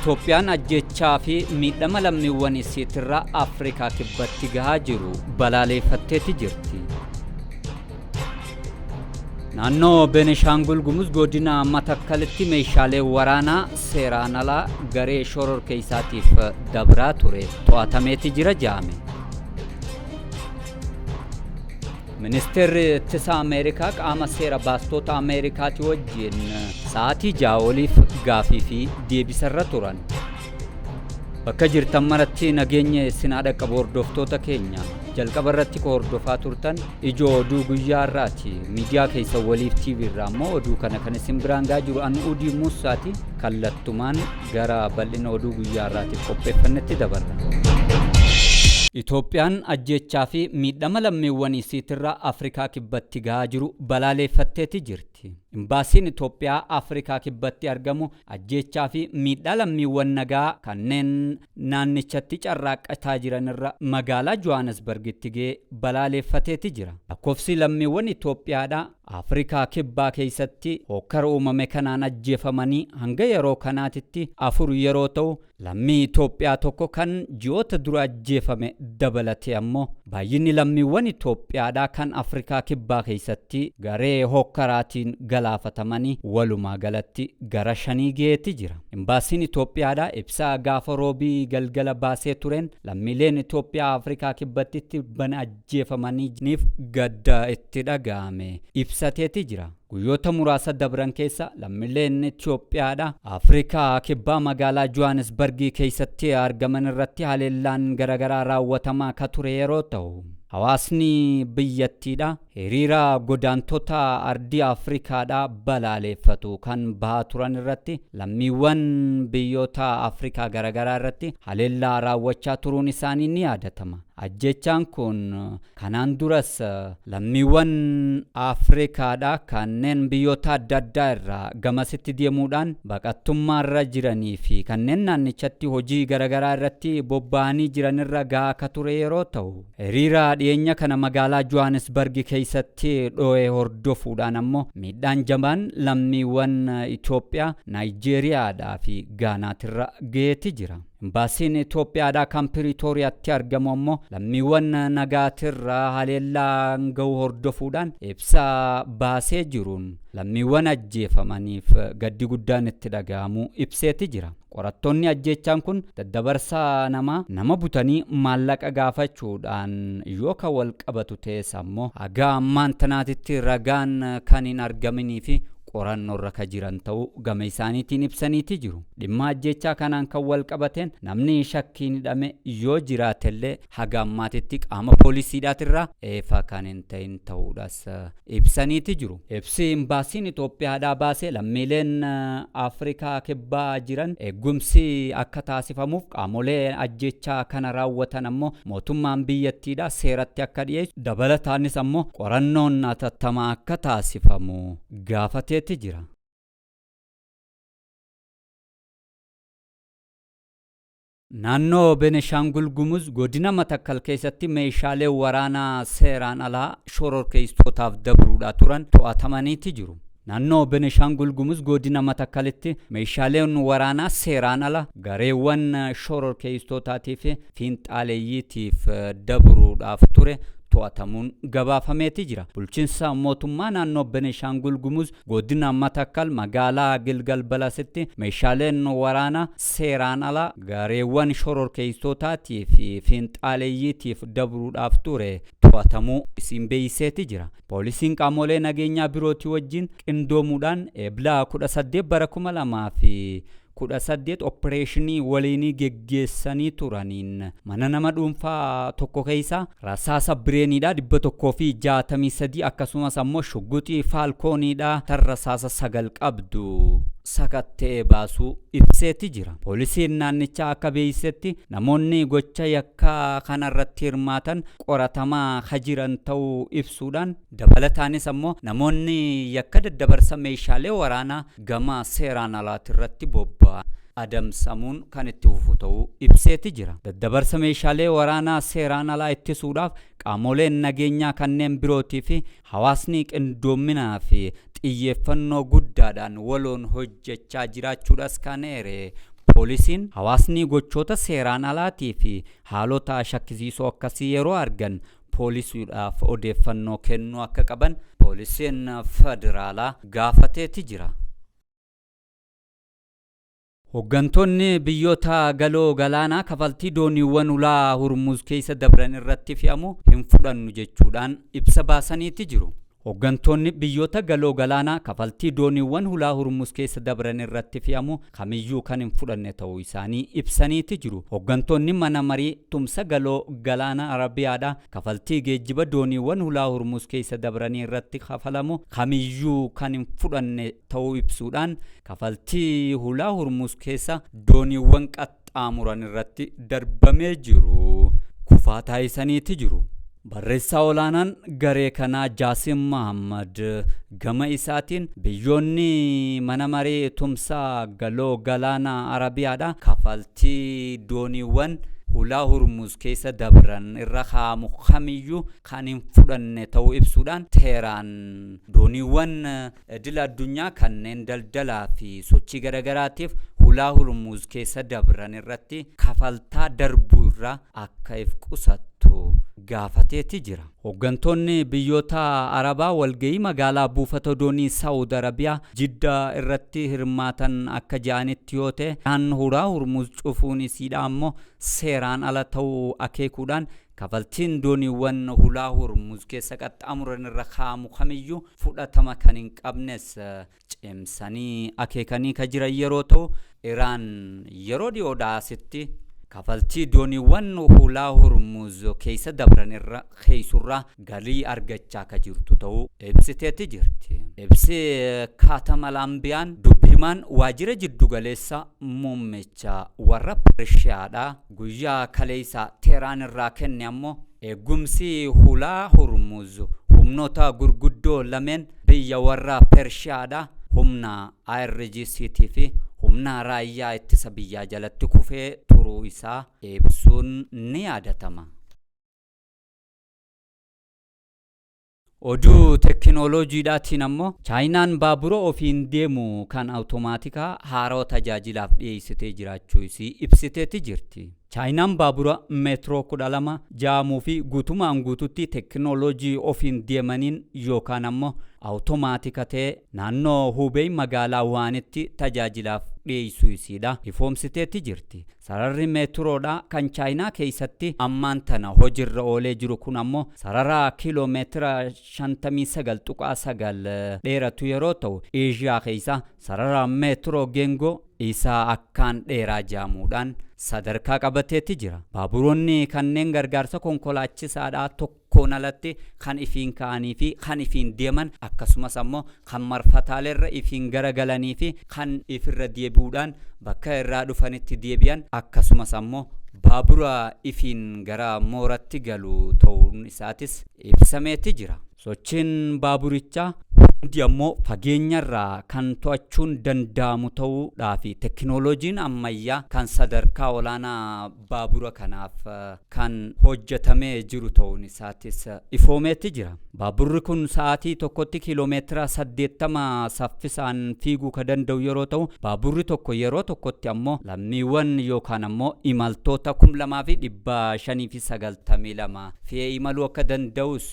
Itoophiyaan ajjechaa fi miidhama lammiiwwan isiitirraa Afrikaa Kibbatti gahaa jiru balaaleeffatteeti jirti. Naannoo Benishaangul Gumuz godina Matakkalitti meeshaalee waraanaa seeraan alaa garee shororkeessaatiif dabraa ture to'atameeti jira jedhame. Ministeerri ittisa Ameerikaa qaama seera baastota Ameerikaati wajjin sa'aatii 6 oliif gaafii fi deebisarra turan. Bakka jirtan maratti nageenya isin haa dhaqqabu hordoftoota keenya. Jalqaba irratti ka hordofaa turtan ijoo oduu guyyaa har'aati. Miidiyaa keessa waliif TV irraa immoo oduu kana kan isin biraan gahaa jiru an Udii Muussaati. Kallattumaan gara bal'ina oduu guyyaa har'aatiif qopheeffannetti dabarra. Itoophiyaan ajjeechaa fi miidhama lammiiwwan isiitirra Afrikaa Kibbatti gahaa jiru balaaleeffatteeti jirti. Imbaasiin Itoophiyaa Afrikaa Kibbatti argamu ajjeechaa fi miidhaa lammiiwwan nagaa kanneen naannichatti carraaqqataa jiranirra magaalaa Johannesburgitti ga'e balaaleeffateeti jira. Lakkoofsi lammiiwwan Itoophiyaadhaa Afrikaa Kibbaa keessatti hokkara uumame kanaan ajjeefamanii hanga yeroo kanaatitti 4 yeroo ta'u, lammii Itoophiyaa tokko kan ji'oota dura ajjeefame dabalatee ammoo baay'inni lammiiwwan Itoophiyaadhaa kan Afrikaa Kibbaa keessatti garee hokkaraatiin galaafatamanii walumaa galatti gara 5 ga'eeti jira. Imbaasiin Itoophiyaadhaa ibsa gaafa roobii galgala baasee tureen lammiileen Itoophiyaa Afrikaa Kibbatti bana ajjeefamaniif gadda itti dhaga'ame ibsateeti jira. Guyyoota muraasa dabran keessa lammiileen Itoophiyaadha Afrikaa Kibbaa magaalaa Johannesburgii keessatti argaman irratti haleellaan garaagaraa raawwatamaa ka ture yeroo ta'u, hawaasni biyyattiidha hiriira godaantota ardii Afrikaadha balaaleeffatu kan bahaa turan irratti lammiiwwan biyyoota Afrikaa garaagaraa irratti haleellaa raawwachaa turuun isaanii ni yaadatama. Ajjechaan kun kanaan duras lammiiwwan Afrikaadha kanneen biyyoota adda addaa irraa gamasitti deemuudhaan baqattummaarra jiranii fi kanneen naannichatti hojii garaagaraa irratti bobba'anii jiranirra gahaa akka ture yeroo ta'u, hiriira dhiyeenya kana magaalaa Johannesburg keessatti dho'ee hordofuudhaan ammoo miidhaan jabaan lammiiwwan Itoophiyaa, Naayijeeriyaadhaa fi Gaanaatirra ga'eeti jira. Imbaasiin Itoophiyaadhaa kan Piriitooriyaatti argamu ammoo lammiiwwan nagaatirra haleellaan ga'u hordofuudhaan ibsa baasee jiruun lammiiwwan ajjeefamaniif gaddi guddaan itti dhaga'amu ibseeti jira. Qorattoonni ajjeechaan kun daddabarsa namaa nama butanii maallaqa gaafachuudhaan yoo kan wal qabatu ta'es ammoo haga ammaan tanaatitti ragaan kan hin argaminii fi qorannoorra ka jiran ta'uu gama isaaniitiin ibsaniiti jiru. Dhimma ajjeechaa kanaan kan wal qabateen namni shakkiin hidhame yoo jiraatellee haga ammaatitti qaama poolisiidhaatirraa eefa kan hin ta'in ta'uudhas ibsaniiti jiru. Ibsi imbaasiin Itoophiyaadhaa baase lammiileen Afrikaa Kibbaa jiran eegumsi akka taasifamuuf qaamolee ajjeechaa kana raawwatan ammoo mootummaan biyyattiidhaa seeratti akka dhiyeessu dabalataanis ammoo qorannoon atattamaa akka taasifamu gaafateeti jira. Naannoo Benishaangul Gumuz godina Matakkal keessatti meeshaalee waraanaa seeraan alaa shororkeessitootaaf dabruudhaa turan to'atamaniiti jiru. Naannoo Benishaangul Gumuz godina Matakkalitti meeshaaleen waraanaa seeraan ala gareewwan shororkeessitootaatii fi fiinxaaleeyyiitiif dabruudhaaf ture to'atamuun gabaafameeti jira. Bulchiinsa mootummaa naannoo Benishaangul Gumuz godina Matakkal magaalaa Gilgal Balasitti meeshaaleen waraanaa seeraan ala gareewwan shororkeessitootaatii fi fiinxaaleeyyiitiif dabruudhaaf ture to'atamuu isiin beeyseeti jira. Poolisiin qaamolee nageenyaa birootii wajjin qindoomuudhaan Eebla 18 bara 2018 opereeshinii waliinii geggeessanii turaniin mana nama dhuunfaa tokko keessa rasaasa bireeniidha 163 akkasumas ammoo shugguxii faalkooniidha tan rasaasa 9 qabdu sakatta'ee baasuu ibseeti jira. Poolisiin naannichaa akka beeysetti namoonni gocha yakkaa kanarratti hirmaatan qoratamaa ka jiran ta'uu ibsuudhaan dabalataanis ammoo namoonni yakka daddabarsa meeshaalee waraanaa gama seeraan alaatirratti bobba'an adamsamuun kan itti fufu ta'uu ibseeti jira. Daddabarsa meeshaalee waraanaa seeraan alaa ittisuudhaaf qaamoleen nageenyaa kanneen birootii fi hawaasni qindoominaa fi xiyyeeffannoo guddaadhaan waloon hojjechaa jiraachuudhas kan eere Poolisiin hawaasni gochoota seeraan alaatii fi haalota shakkisiisoo akkasii yeroo argan poolisiidhaaf odeeffannoo kennuu akka qaban poolisiin federaalaa gaafateeti jira. Hooggantoonni biyyoota galoo galaanaa kafaltii dooniiwwan ulaa Hurmuz keessa dabran irratti fe'amu hin fudhannu jechuudhaan ibsa baasaniiti jiru. Hooggantoonni biyyoota galoo galaanaa kafaltii dooniiwwan hulaa Hurmuz keessa dabran irratti fe'amu kamiyyuu kan hin fudhanne ta'uu isaanii ibsaniiti jiru. Hooggantoonni mana marii tumsa galoo galaana Arabiyaadha kafaltii geejjiba dooniiwwan hulaa Hurmuz keessa dabranii irratti kafalamu kamiyyuu kan hin fudhanne ta'uu ibsuudhaan kafaltii hulaa Hurmuz keessa dooniiwwan qaxxaamuran irratti darbamee jiru. Kufaa taasisaniiti jiru. Barreessaa olaanaan garee kanaa Jaasim Mahammad gama isaatiin biyyoonni mana maree tumsaa galoo galaana Arabiyaadha kafaltii dooniiwwan hulaa Hurmuz keessa dabran irra kaa'amu kamiyyuu kan hin fudhanne ta'uu ibsuudhaan Teheraan dooniiwwan idil addunyaa kanneen daldalaa fi sochii garaagaraatiif hulaa Hurmuz keessa dabran irratti kafaltaa darbuu irraa akka if qusattu gaafateeti jira. Hooggantoonni biyyoota Arabaa walgahii magaalaa buufata doonii Saawud Arabiyaa Jiddaa irratti hirmaatan akka ja'anitti yoo ta'e, kan hulaa Hurmuz cufuun isiidha ammoo seeraan ala ta'uu akeekuudhaan kafaltiin dooniiwwan hulaa Hurmuz keessa qaxxaamuran irra kaa'amu kamiyyuu fudhatama kan hin qabnes cimsanii akeekanii ka jiran yeroo ta'u, Iraan yeroo dhiyoodhaa asitti kafaltii dooniiwwan hulaa Hurmuz keessa dabran irra keessurraa galii argachaa ka jirtu ta'uu ibsiteeti jirti. Ibsi Kaatamalambiyaan dubbimaan waajjira jiddugaleessa muummicha warra Pershiyaadhaa guyyaa kaleessa Teheraan irraa kenne ammoo eegumsi hulaa Hurmuz humnoota gurguddoo lameen biyya warra Pershiyaadhaa humna IRGCT fi humna raayyaa ittisa biyyaa jalatti kufee turuu isaa ibsuun ni yaadatama. Oduu teekinooloojiidhaatiin ammoo Chaayinaan baabura ofiin deemu kan awutomaatikaa haarawaa tajaajilaaf dhiyeessitee jiraachuu isii ibsiteeti jirti. Chaayinaan baabura meetiroo 12 jaamuu fi guutumaan guututti teekinooloojii ofiin deemaniin yookaan ammoo awutomaatika ta'e naannoo Hubei magaalaa Wuhaanitti tajaajilaaf dhiyeessuu isiidha ifoomsiteetti jirti. Sararri meetiroodha kan Chaayinaa keessatti ammaan tana hojiirra oolee jiru kun ammoo sarara kiiloomeetira 59.9 dheeratu yeroo ta'u, Eeshiyaa keessa sarara meetiroo geengoo isaa akkaan dheeraa jaamuudhaan sadarkaa qabateetti jira. Baaburoonni kanneen gargaarsa konkolaachisaadhaa tokkoon alatti kan ifiin ka'anii fi kan ifiin deeman akkasumas ammoo kan marfataaleerra ifiin garagalanii fi kan ifirra deebi'uudhaan bakka irraa dhufanitti deebi'an akkasumas ammoo baabura ifiin gara mooratti galu ta'uun isaatis ibsameeti jira. Sochiin baaburichaa hundi ammoo fageenyarraa kan to'achuun danda'amu ta'uudhaa fi teekinooloojiin ammayyaa kan sadarkaa olaanaa baabura kanaaf kan hojjetamee jiru ta'uun isaatis ifoomeeti jira. Baaburri kun sa'aatii tokkotti kiiloomeetira 80 saffisaan fiiguu kan danda'u yeroo ta'u, baaburri tokko yeroo tokkotti ammoo lammiiwwan yookaan ammoo imaltoota 2592 fe'ee imaluu akka danda'us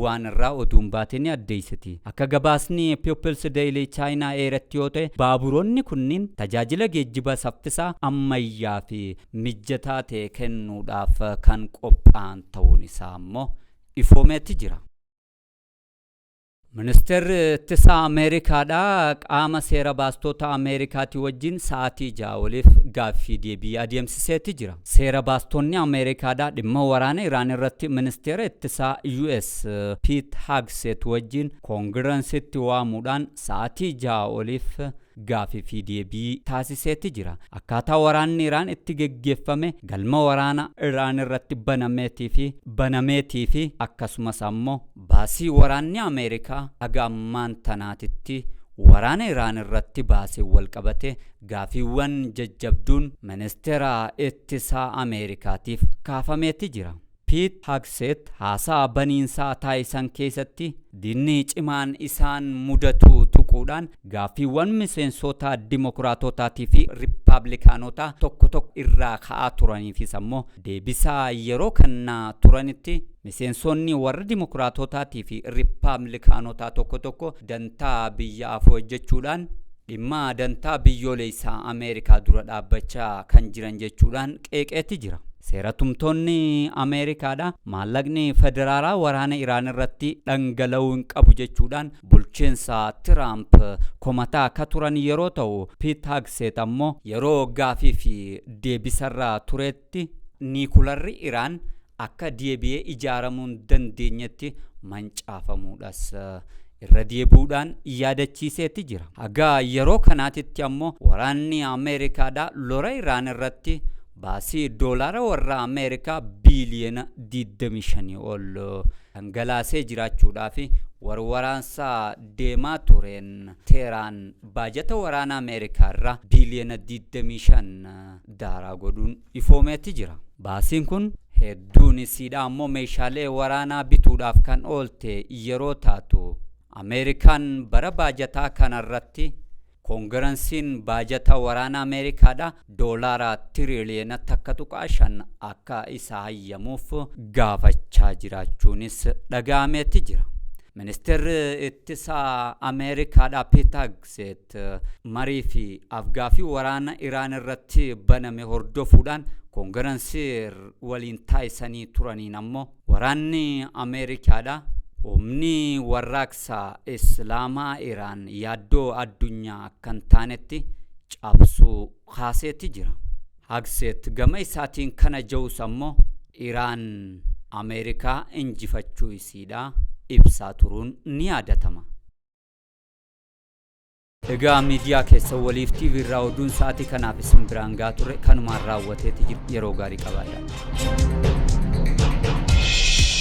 waan irraa oduun baatee ni addeessiti. Akka gabaasni People's Daily China eeratti yoo ta'e, baaburoonni kunniin tajaajila geejjiba saffisaa ammayyaa fi mijataa ta'e kennuudhaaf kan qophaa'an ta'uun isaa ammoo ifoomeeti jira. Ministeerri ittisaa Ameerikaadhaa qaama seera baastota Ameerikaatii wajjin sa'aatii 6 oliif gaaffii deebii adeemsiseeti jira. Seera baastonni Ameerikaadhaa dhimma waraana Iraan irratti ministeera ittisaa US Pete Hegseth wajjin koongiransitti waamuudhaan sa'aatii 6 oliif gaaffii fi deebii taasiseeti jira. Akkaataa waraanni Iraan itti geggeeffame, galma waraana Iraan irratti banameetii fi akkasumas ammoo baasii waraanni Ameerikaa haga ammaan tanaatitti waraana Iraan irratti baasee wal qabate gaaffiiwwan jajjabduun ministeera ittisaa Ameerikaatiif kaafameeti jira. Piit Hagseet haasaa baniinsaa taasisan keessatti diinni cimaan isaan mudatu tuquudhaan gaaffiiwwan miseensota dimokiraatotaatii fi riippaabilikaanotaa tokko tokko irraa ka'aa turaniifis ammoo deebisaa yeroo kennaa turanitti, miseensonni warra dimokiraatotaatii fi riippaabilikaanotaa tokko tokko dantaa biyyaaf hojjechuudhaan dhimma dantaa biyyoolessaa Ameerikaa dura dhaabbachaa kan jiran jechuudhaan qeeqeetti jira. Seeratumtoonni Ameerikaadha maallaqni federaalaa waraana Iraan irratti dhangala'uu hin qabu jechuudhaan bulchiinsa Tiraamp komataa akka turan yeroo ta'u, Piit Hagseet ammoo yeroo gaafii fi deebisarraa turetti niikularri Iraan akka deebi'ee ijaaramuu hin dandeenyetti mancaafamuudhas irra deebi'uudhaan yaadachiiseeti jira. Haga yeroo kanaatitti ammoo waraanni Ameerikaadha lola Iraan irratti baasii doolaara warra Ameerikaa biiliyoona 25 ol dhangalaasee jiraachuudhaa fi warwaraansa deemaa tureen Teeraan baajata waraana Ameerikaa irraa biiliyoona 25 daaraa godhuun ifoomeeti jira. Baasiin kun hedduun isiidha ammoo meeshaalee waraanaa bituudhaaf kan oolte yeroo taatu, Ameerikaan bara baajataa kanarratti koongiransiin baajata waraana Ameerikaadha doolaara tiriliyoona 1.5 akka isa hayyamuuf gaafachaa jiraachuunis dhaga'ameeti jira. Ministeerri ittisaa Ameerikaadha Piit Hagseet marii fi afgaaffii waraana Iraan irratti baname hordofuudhaan koongiransii waliin taasisanii turaniin ammoo waraanni Ameerikaadha humni warraaqsa Islaamaa Iraan yaaddoo addunyaa akka hin taanetti cabsuu kaaseeti jira. Hagseet gama isaatiin kana ja'us ammoo Iraan Ameerikaa injifachuu isiidha ibsaa turuun ni yaadatama. Egaa miidiyaa keessa waliif TV irraa oduun sa'aatii kanaaf isin biraan gahaa ture kanumaan raawwateeti jira. Yeroo gaarii qabaadhaa.